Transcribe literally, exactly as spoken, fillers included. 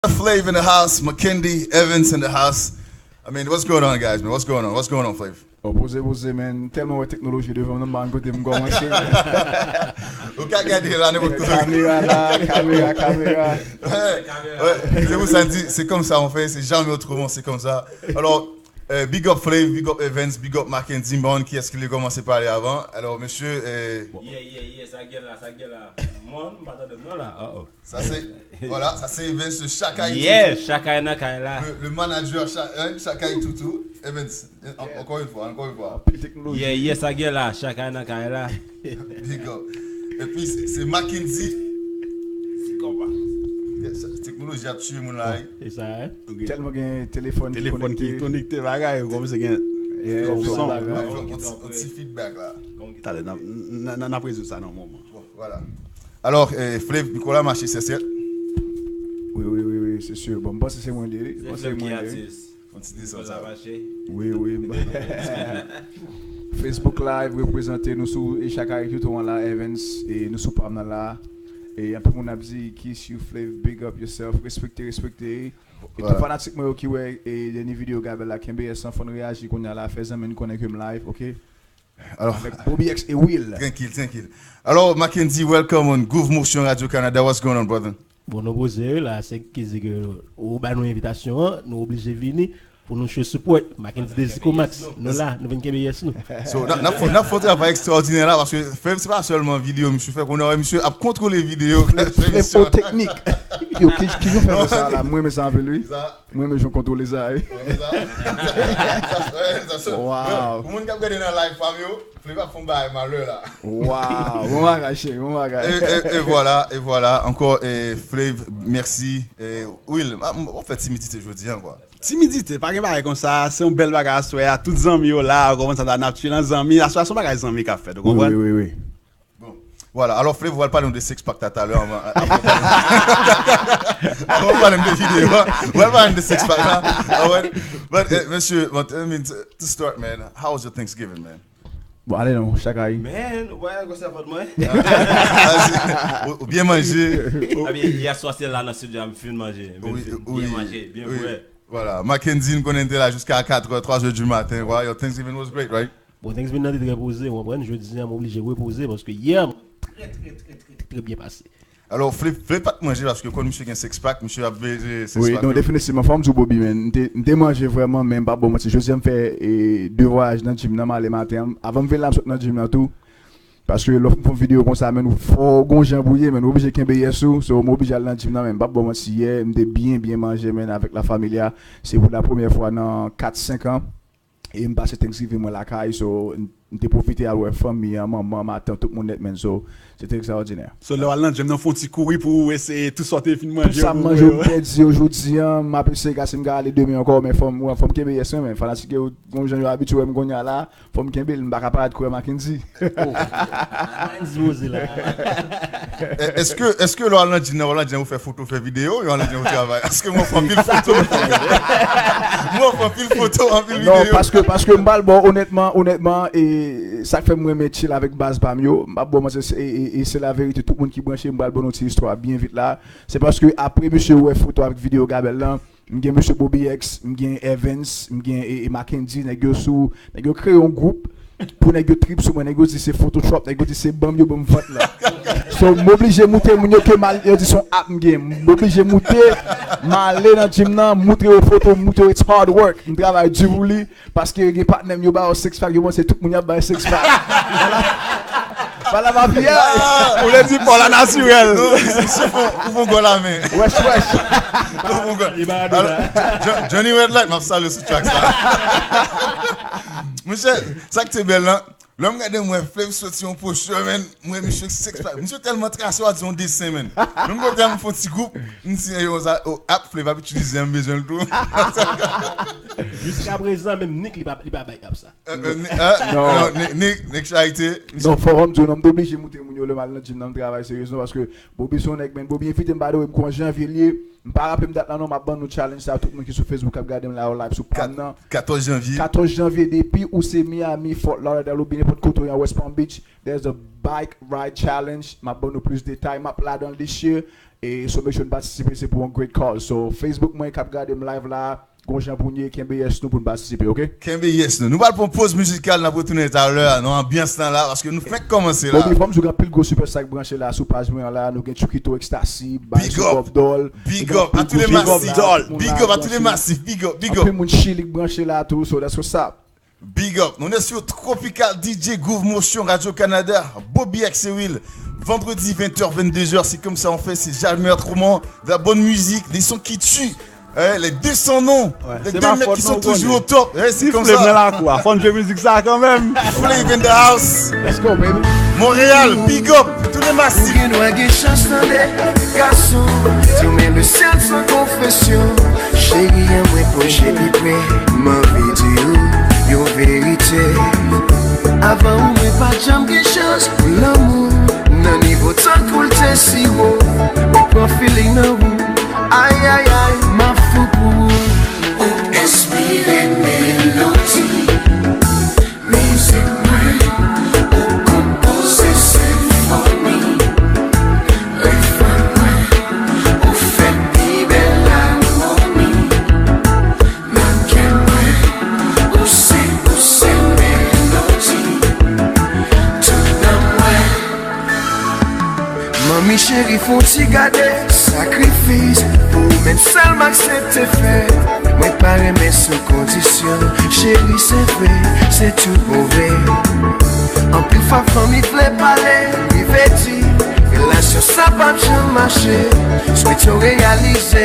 Flav in the house, Mackendy Evans in the house. I mean, what's going on, guys, man? What's going on? What's going on, Flav? Oh, poze, poze, man. Tèlman wè teknoloji devan m, m pa konn kote m kòmanse. Ou ka gade la, nenpòt kote. Kamera la, kamera, kamera. Ouais, ouais, c'est pour ça, on dit, c'est comme ça, on fait, c'est jamais autrement, c'est comme ça. Alors, euh, big up Flav, big up Evans, big up Mackendy, m pa konn kiyès ki vle kòmanse pale avan. Alors, mesye, euh, Yeah, yeah, yeah, sa gen la, sa gen la. Mwen, m pa tande m nan la. Uh-oh. Sa se, vwala, sa se Evans, le Chakay Toutou. Yeah, Chakay nan kay la. Le, le manager Cha-, hein, Chakay Toutou. Evans, an-, encore une fois, encore une fois. Anpil teknoloji. Yeah, yeah, sa gen la, Chakay nan kay la. Big up. Epi se, se Mackendy. Se konpa. Yeah, sa, teknoloji ap tiye moun la, wi. E sa, hein? Tèlman gen telefòn ki konekte. Telefòn ki konekte bagay, kòm se gen. Yeah, on ti, on ti feedback la. Talè, n ap, n, n, n ap rezoud sa nan moman. Bon, vwala. Alò, eh, Flav, mikwo la mache sèt sèt. Wi, wi, wi, wi, se si. Bon, m panse se mwen li ye. M panse se mwen li ye. Yon ti desann sa. Wi, wi. Facebook Live reprezante nou sou e Chakay Toutou an la, Evans, e nou sou pa m nan la. E anpil moun ap di, "Kiss you, Flav, big up yourself, respekte, respekte." E tout fanatik mwen yo ki wè e dènye videyo Gabel la, kenbe yès lan, fò n reyaji kounye a la, fè zanmi n konnen ke m live, ok? Avèk Bobby X e Will. Trankil, trankil. Alò, Mackendy, welcome on Groove Motion Radio Canada. What's going on, brother? Bon, nou poze wi la, se ki di ke ou ba nou envitasyon an, nou oblije vini pou nou show support. Mackendy Desico Max, nou la, nou vin kenbe yès nou. So, n ap, n ap fè, n ap fè yon travay ekstraòdinè la, paske Flav se pa sèlman videyo misye fè, kounye a misye ap kontwole videyo. Flav o teknik. Yo, ki, ki jan w fè sa la? Mwen renmen sa anpil, wi. Mwen menm jan w kontwole sa, wi. Wow. Pou moun k ap gade nan live pa m yo, Flav ap fè yon bagay malè la. Wow. Bon bagay, cheri, bon bagay. E, e, e vwala, e vwala. Ankò, e, Flav, mèsi. E, Will, a, m, w ap fè timidite jodi a, kwa. Timidite, pa gen bagay konsa. Se yon bèl bagay aswè a. Tout zanmi yo la, ou konprann sa, n ap tchil an zanmi. Aswè a se yon bagay zanmi k ap fèt, ou konprann? Wi, wi, wi. Bon. Vwala. Alò, Flav, w al pale nou de six pack tatalè anvan, anvan w pale m de videyo a. W al pale m de six pack la. Anvan. But, eh, mesye, but, I mean, to, to start, man, how was your Thanksgiving, man? Bon, ale non, Chakay. Man, ou pa wè gwosè vant mwen? Ou, ou byen manje? Ebyen, yè swa se la nan studio a m fin manje. M fin byen manje, byen bwè. Vwala. Mackendy, n konnen te la jiska katrè, twa zè du maten. Vwala, your Thanksgiving was great, right? Bon, Thanksgiving nan te trè poze, w konprann? Jodi a, m oblije repoze paske yè, m trè, trè, trè, trè, trè byen pase. Alò, Flav, Flav pa t manje paske konn misye gen six pack, misye ap veye six pack. Wi, non, definitivman, fò m di w, Bobby, man. M te, m te manje vrèman, men m p ap ba w manti. Jodi a, m fè, e, de vwayaj nan gym nan, m ale maten an. Avan m vin la, m sot nan gym nan tou. Paske lè w fè yon videyo konsa, men ou fò gon jan bouye, men ou oblije kenbe yès ou. So, m oblije al nan gym nan, men m p ap ba w manti, yè, m te byen, byen manje, men avèk la familia. Se pou la premyè fwa nan kat, senk an. E m pase Thanksgiving mwen lakay, so, m, m te pwofite al wè fanmi an, manman, matant, tout moun nèt, men. So, se te ekstraòdinè. So, lè w al nan gym nan, fè yon ti kouri pou w eseye tout sa w te fin manje yo pou w yo. Tout sa m manje yo, m pèdi yo jodi a, m ap eseye gade si m ka ale demen ankò, men fò m, fò m kenbe yès mwen, men fanatik yo, gon jan yo abitye wè m kounye a la, fò m kenbe l, m pa ka parèt kwè Mackendy. Oh. Mackendy poze la. E, èske, èske lè w al nan gym nan, w al nan gym ou fè foto, fè videyo, ou al nan gym ou travay? Paske mwen fè anpil foto. Mwen fè anpil foto, anpil videyo. Non, paske, paske m pral ba w, onètman, onètman, e sa k fè m renmen chill avèk baz pa m yo, m p ap ba w manti, e, e, e se laverite, tout moun ki branche, m pral ba w yon ti istwa byen vit la. Se paske apre misye wè foto avèk videyo Gabel lan, m gen mesye Bobby X, m gen Evans, m gen, e, e Mackendy, nèg yo sou, nèg yo kreye yon gwoup pou nèg yo trip sou mwen, nèg yo di se Photoshop, nèg yo di se banm yo banm vant lan. So, m oblije moute moun yo ke m al, yo di se yon app m gen. M oblije moute, m ale nan gym nan, m moutre yo foto, m moutre yo it's hard work. M travay di pou li, paske gen patnè m yo ba yo six pack, yo panse tout moun y ap bay six pack. Pale a Mafia. Ou vle di pa w la natirèl. Non, se, se fon, ou fon gòl a men. Wèch, wèch. Ou fon gòl. Li ba nou la. Alò, Jo-, Johnny Red Light, m ap salye sou track sa. Monchè, sa k te bèl lan, lè m gade m wè Flav soti yon posture, man, m wè misye six pack. Misye tèlman trase, w a di yon desen, man. Menm kote a m fè yon ti gwoup, m di, yo, sa, oh, app Flav ap itilize a, m bezwen l tou. Jiskaprezan, menm Nick, li pa, li pa bay app sa. Euh, euh, Ni-, euh, non, non, Ni-, Nick, Nick Charité. Non, fò m di w, non, m te oblije moute moun yo lè m al nan gym nan, m travay seryezman, paske Bobby se yon nèg, men Bobby envite m, by the way, m kwè janvye l ye, M pa raple m dat la non, m ap ban nou challenge sa, tout moun ki sou Facebook k ap gade m la, yo live sou pam nan. Katòz janvye. Katòz janvye, depi ou se Miami, Fort Lauderdale, oubyen nenpòt kote w ye an West Palm Beach, there's a bike ride challenge. M ap ban nou plis detay, m ap ladan l this year. E so make sure n patisipe, se pou yon great cause. So, Facebook mwen k ap gade m live la, gon jan pou n ye, kenbe yes nou pou n patisipe, ok? Kenbe yes nou. Nou pral pran poz mizikal, n ap retounen talè nan anbyans lan la, paske nou fenk kòmanse la. Bobby, fò m di w gen anpil gwo superstar k branche la sou paj mwen an la. Nou gen Chukito Ecstasy, Bice Love Doll. Big up à tous les massifs. Big up à tous les massifs. Big up, big up. Anpil moun Chili k branche la tou, so that's what's up. Big up. Nou est sur Tropical D J Groove Motion Radio Canada, Bobby X et Will. Vendredi vingt heures, vingt-deux heures, c'est comme ça on fait, c'est jamais autrement. De la bonne musique, des sons qui tuent. Hein, les deux sans nom, les deux mecs qui sont toujours au top. Hein, c'est comme ça. Fò n jwe mizik sa kanmenm. Flave in the house. Let's go, baby. Montréal, big up. Tous les massifs. Ou gen dwa gen chans tande, gason. Di w men le syèl san konfesyon. Cheri an mwen pwoche pi pre, m anvi di w yon verite. Avan ou mwen pa t janm gen chans pou lanmou. Nan nivo tankou l te si wo, ou pran feeling nan ou. Ay ay ay, m ap fou pou ou. Ou enspire melodi. Mizik mwen, ou konpoze senfoni. Refren mwen, ou fè pi bèl amoni. Nan kè mwen, ou se, ou se melodi. Tout nan mwen. Manmi cheri, fon ti gade sakrifis pou ou menm sèl m aksepte fè. Mwen pa renmen sou kondisyon, cheri, se vre, se tout bon vre. Anpil fwa fanmi vle pale, rive di relasyon sa p ap janm mache. Swete w reyalize